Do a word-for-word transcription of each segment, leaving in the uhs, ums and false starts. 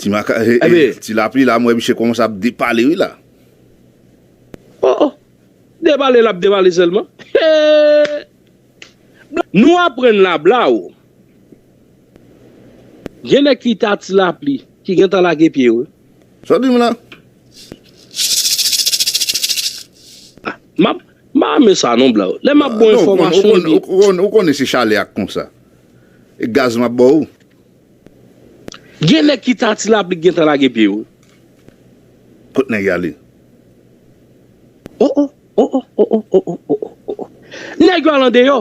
Ti maka, e, e, ti lapli la, m wè misye kòmanse ap depale wi la. Oh, oh. Depale l ap depale sèlman. Nou aprann la Blaw. Gen nèg ki ta ti lapli, ki gentan lage pye yo. Sa w di m la? M ap, m pa renmen sa non Blaw. Lè m ap ba w enfòmasyon, ou konnen se chalè ak konsa. E gaz m ap ba w. Gen nèg ki ta ti lapli gentan lage pye yo. Kot nèg y ale? Oh, oh, oh, oh. Nèg yo al andeyò.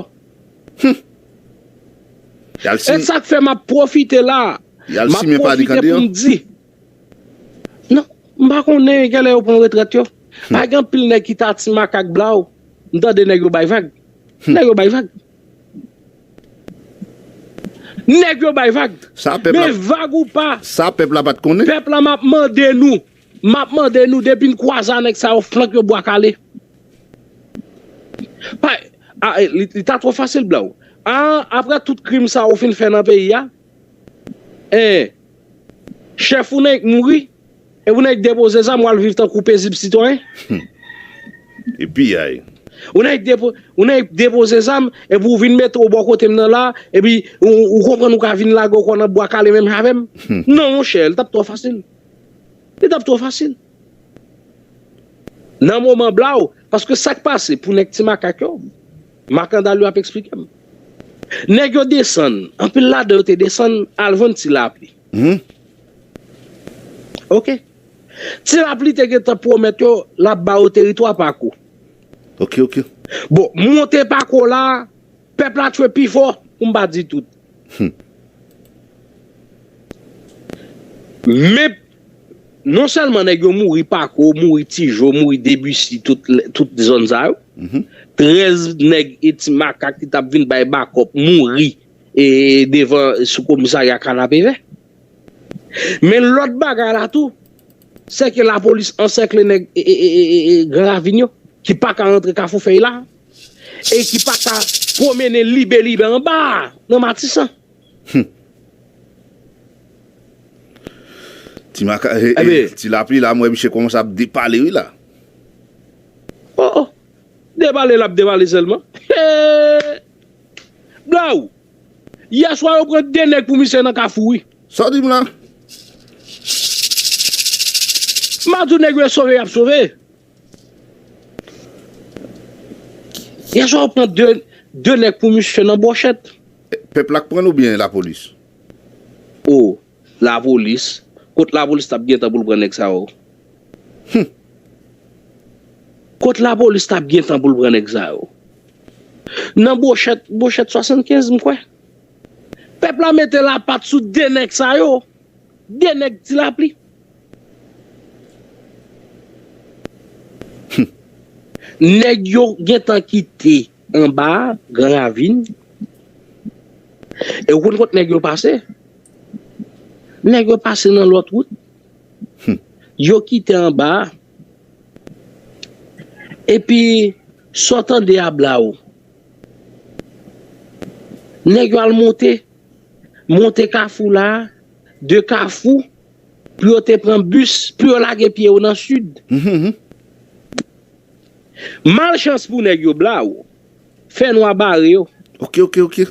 E sa k fè m ap pwofite la. M ap pwofite pou m di. Non, m pa konnen kilè yo pran retrèt yo. Pa gen anpil nèg ki ta ti makak Blaw. M tande nèg yo bay vag. Nèg yo bay vag. Nèg yo bay vag. Men vag ou pa. Sa pèp la pa t konnen. Pèp la m ap mande nou. M ap mande nou depi n kwaze a nèg sa yo flank yo bwa kale. Pa, a, e, li, li ta twò fasil Blaw. A, apre tout krim sa yo fin fè nan peyi a, en, chèf ou nèk mouri, epi ou nèk depoze zam w al viv tankou pezib sitwayen. Epi ay. Ou nèk depo, ou nèk depoze zam, epi ou vin mete w bò kote m nan la, epi ou, ou konprann ou ka vin lage w kò nan bwa kale menm avè m. Non monchè, li t ap twò fasil. Li t ap twò fasil. Nan moman Blaw, paske sa k pase pou nèg ti makak yo, makandal yo ap eksplike m. Nèg yo desann, anpil ladan yo te desann al jwenn ti lapli. Oke. Ti lapli te gentan pwomèt yo l ap ba yo teritwa Pako. Oke, oke. Bon, monte Pako la, pèp la tchwe pi fò, pou m pa di tout. Men, non sèlman nèg yo mouri Pako, mouri Tijo, mouri Debisi, tout, tout zòn sa yo. Trèz nèg e ti makak ki t ap vin bay bakòp mouri e devan sou komisarya Kanapevè. Men lòt bagay la tou, se ke lapolis ansèkle nèg e, e, e, e, e, Gran Ravin yo, ki pa ka rantre Kafou Fèy la, e ki pa ka pwomennen libe libe anba a, nan Matisan. Ti maka, e, e, ti lapli la, m wè misye kòmanse ap depale wi la. Oh, oh. Depale l ap depale sèlman. Blaw! Yè swa yo pran de nèg pou misye nan Kafou wi. Sa w di m la? M ap di w nèg yo sove y ap sove. Yè swa yo pran de, de nèg pou misye nan Bòchèt. Pèp la k pran l oubyen lapolis? Oh, lapolis. Kot lapolis t ap gen tan pou l pran nèg sa yo? Kot lapolis t ap gen tan pou l pran nèg sa yo? Nan Bòchèt, Bòchèt swasannkenz, m kwè. Pèp la mete lapat sou de nèg sa yo. De nèg ti lapli. Nèg yo gentan kite anba a, Gran Ravin. E ou konn kot nèg yo pase? Nèg yo pase nan lòt wout. Yo kite anba a. Epi, sa w tande a Blaw. Nèg yo al monte. Monte Kafou la, de Kafou, pou yo te pran bis, pou yo lage pye yo nan sid. Malchans pou nèg yo Blaw, fènwa bare yo. Oke, oke, oke.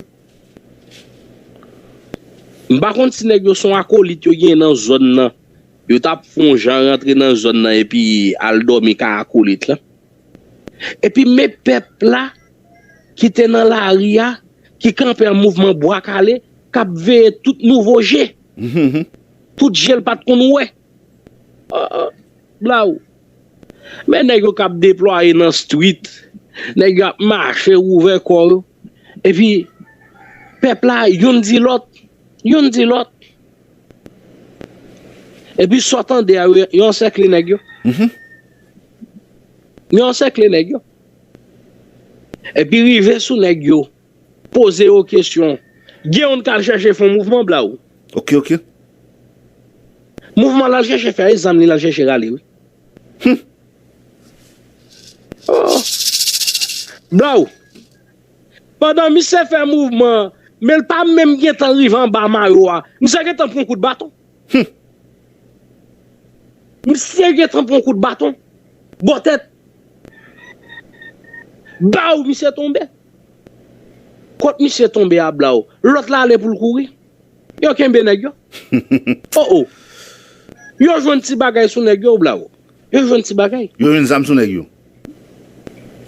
M pa konn si nèg yo se yon akolit yo genyen nan zòn nan. Yo t ap fè yon jan rantre nan zòn nan epi al dòmi kay akolit la. Epi men pèp la ki te nan lari a, ki kanpe an mouvman bwa kale, k ap veye tout nouvo je. Tout je l pa t konn wè. Oh, oh, Blaw. Men nèg yo k ap deplwaye nan street, nèg yo ap mache ouvè kò yo. Epi, pèp la, youn di lòt, youn di lòt. Epi, sa w tande a, yo, yo ansèkle nèg yo. Yo ansèkle nèg yo. Epi, rive sou nèg yo. Poze yo kesyon. Gen youn k al chèche fè yon mouvman Blaw. Oke, oke. Mouvman l al chèche fè a, e zam li l al chèche rale, wi. Oh. Blaw. Pandan misye fè mouvman an, men l pa menm gentan rive anba mayo a, misye gentan pran kout baton. Misye gentan pran kout baton. Bò tèt. Baw, misye tonbe. Kot misye tonbe a, Blaw? Lòt la ale pou l kouri. Yo kenbe nèg yo. Oh, oh. Yo jwenn ti bagay sou nèg yo, Blaw. Yo jwenn ti bagay. Yo jwenn zam sou nèg yo.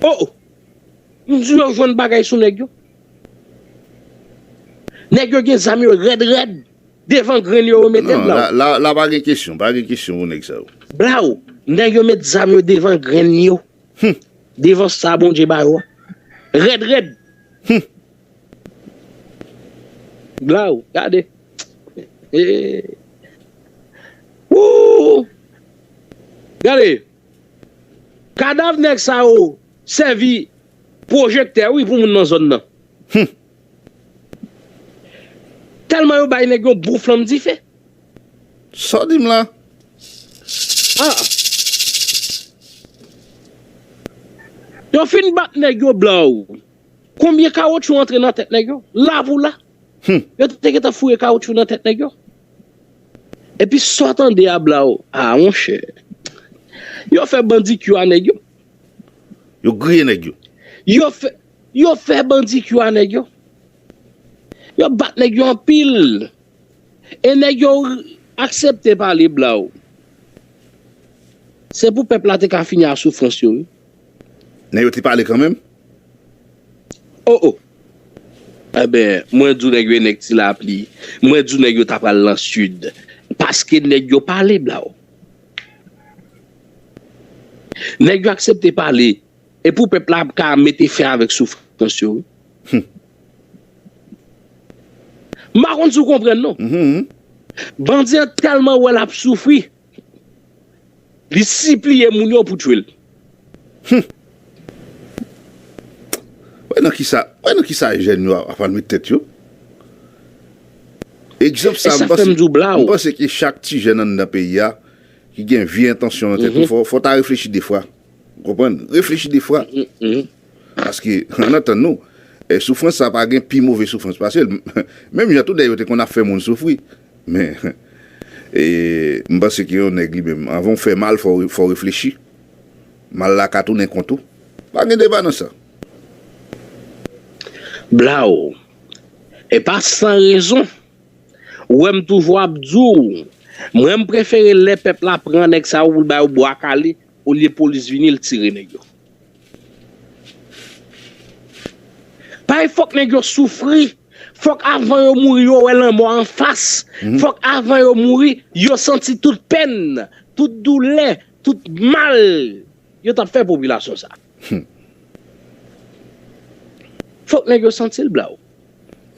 Oh, oh. M di yo jwenn bagay sou nèg yo. Nèg yo gen zam yo rèd rèd. Devan grenn yo, yo mete l la. La, la, la pa gen kesyon, pa gen kesyon pou nèg sa yo. Blaw, nèg yo met zam yo devan grenn yo. Hmm. Devan sa Bondye ba yo a. Rèd rèd. Hmm. Blaw, gade. Eh. Woo! Gade. Kadav nèg sa yo sèvi pwojektè, wi, pou moun nan zòn nan. Hmm. Tèlman yo bay nèg yo bon flanm dife. Sa w di m la? Ah. Yo fin bat nèg yo, Blaw. Konbyen kawotchou antre nan tèt nèg yo? La pou la. Hmm. Yo te gentan foure kawotchou nan tèt nèg yo. Epi sa w tande a, Blaw. Ah, monchè. Yo fè bandi kyou a nèg yo. Yo griye nèg yo. Yo fè, yo fè bandi kyou a nèg yo. Yo bat nèg yo anpil. E nèg yo aksepte pale, Blaw. Se pou pèp la te ka fini a soufrans yo, wi. Nèg yo te pale kanmenm? Oh, oh. Enben, mwen di w nèg yo e nèg Ti Lapli. Mwen di w nèg yo ta pral nan Sid. Paske nèg yo pale, Blaw. Nèg yo aksepte pale. E pou pèp la ka mete fen avèk soufrans yo, wi. Hmm. M pa konn si w konprann, non. Mhm. Bandi an tèlman wè l ap soufri, li sipliye moun yo pou tchwe l. Hmm. Wè nan kisa, wè nan kisa jèn yo ap al met tèt yo. Egzanp sa, e sa m panse, fè m di w, Blaw, m panse ke chak ti jèn anndan peyi a ki gen vye entansyon nan tèt ou, mhm, fò, fò ta reflechi de fwa. Ou konprann? Reflechi de fwa. Mhm, mhm. Paske, ann antann nou, e, soufrans sa pa gen pi move soufrans pase l. Menm jan tou dèyè yo te konn ap fè moun soufri. Men, e, m panse ke yon nèg li menm, anvan w fè mal, fò, fò w reflechi. Mal la ka tounen kont ou. Pa gen deba nan sa. Blaw, e pa san rezon. Ou wè m toujou ap di w, mwen m prefere lè pèp la pran nèg sa yo pou l ba yo bwa kale, olye polis vini l tire nèg yo. Paske fòk nèg yo soufri. Fòk avan yo mouri, yo wè lanmò anfas. Mhm. Fòk avan yo mouri, yo santi tout pèn, tout doulè, tout mal yo t ap fè popilasyon sa. Hmm. Fòk nèg yo santi l, Blaw.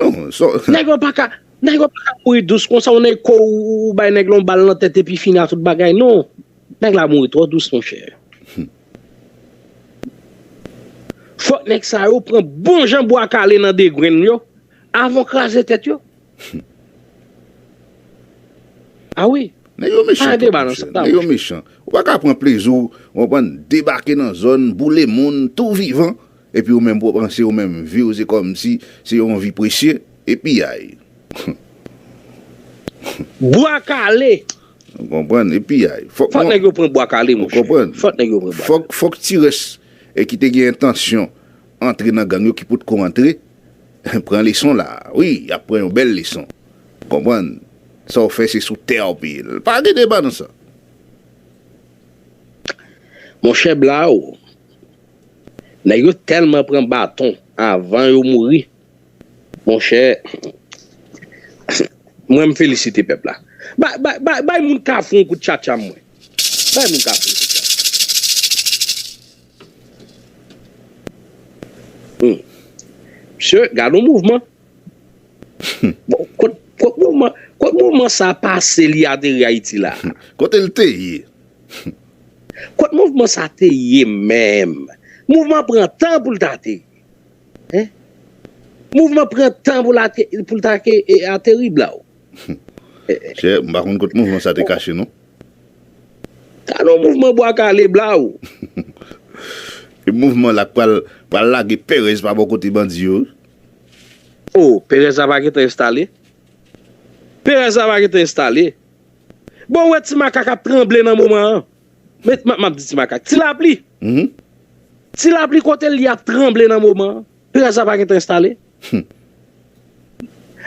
Non, so... Nèg yo pa ka, nèg yo pa ka mouri dous konsa, ou nèg ko ou, ou bay nèg la yon bal nan tèt epi fini a tout bagay. Non. Nèg la mouri twò dous, monchè. Hmm. Fòk nèg sa yo pran bon jan bwa kale nan de grenn yo, avan w kraze tèt yo. Hmm. A wi. Nèg yo mechan twòp, monchè. Nèg yo mechan. Ou pa ka pran plezi w, w konprann, debake nan zòn, boule moun, tou vivan, epi ou menm pou w panse ou menm vi w se kòmsi se yon vi presye, epi ay. Bwa kale. Ou konprann? Epi ay. Fòk, fòk nèg yo pran bwa kale, monchè. Ou konprann? Fòk nèg yo pran bwa kale. Fòk, fòk ti rès, e, ki te gen entansyon antre nan gang yo ki potko antre, pran leson la. Wi, y ap pran yon bèl leson. Konprann? Sa w fè se sou tè w peye l. Pa gen deba nan sa. Monchè Blaw, nèg yo tèlman pran baton avan yo mouri. Monchè, mwen m felisite pèp la. Bay, bay, bay, bay moun Kafou yon kout tchatcha mwen. Bay moun Kafou yon kout tchatcha. Hmm. Mesye, gade yon mouvman. Bon, kot, kot mouvman, kot mouvman sa pase li ateri Ayiti la? Kote l te ye? Kot mouvman sa te ye menm? Mouvman pran tan pou l ta ateri. Hein? Mouvman pran tan pou l ate-, pou l ta ke, e, ateri, Blaw. Chè, m pa konn kot mouvman sa te kache, non. Gade yon mouvman bwa kale, Blaw. E mouvman la k pral, pral lage Perez pa bò kote bandi yo. Oh, Perez la pa gentan enstale. Perez la pa gentan enstale. Bon, ou wè Ti Makak ap tranble nan moman an. Men, m ap di Ti Makak. Ti Lapli. Ti Lapli kote l ye ap tranble nan moman an. Peyaz la pa gentan enstale.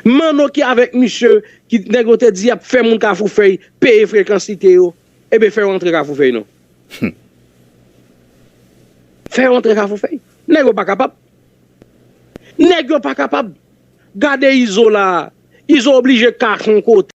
Manno ki avèk misye, ki nèg yo te di y ap fè moun Kafoufèy peye frekansite yo. Ebyen, fè yo antre Kafoufèy non. Fè yo antre Kafoufèy. Nèg yo pa kapab. Nèg yo pa kapab. Gade Izo la. Izo oblije kache yon kote.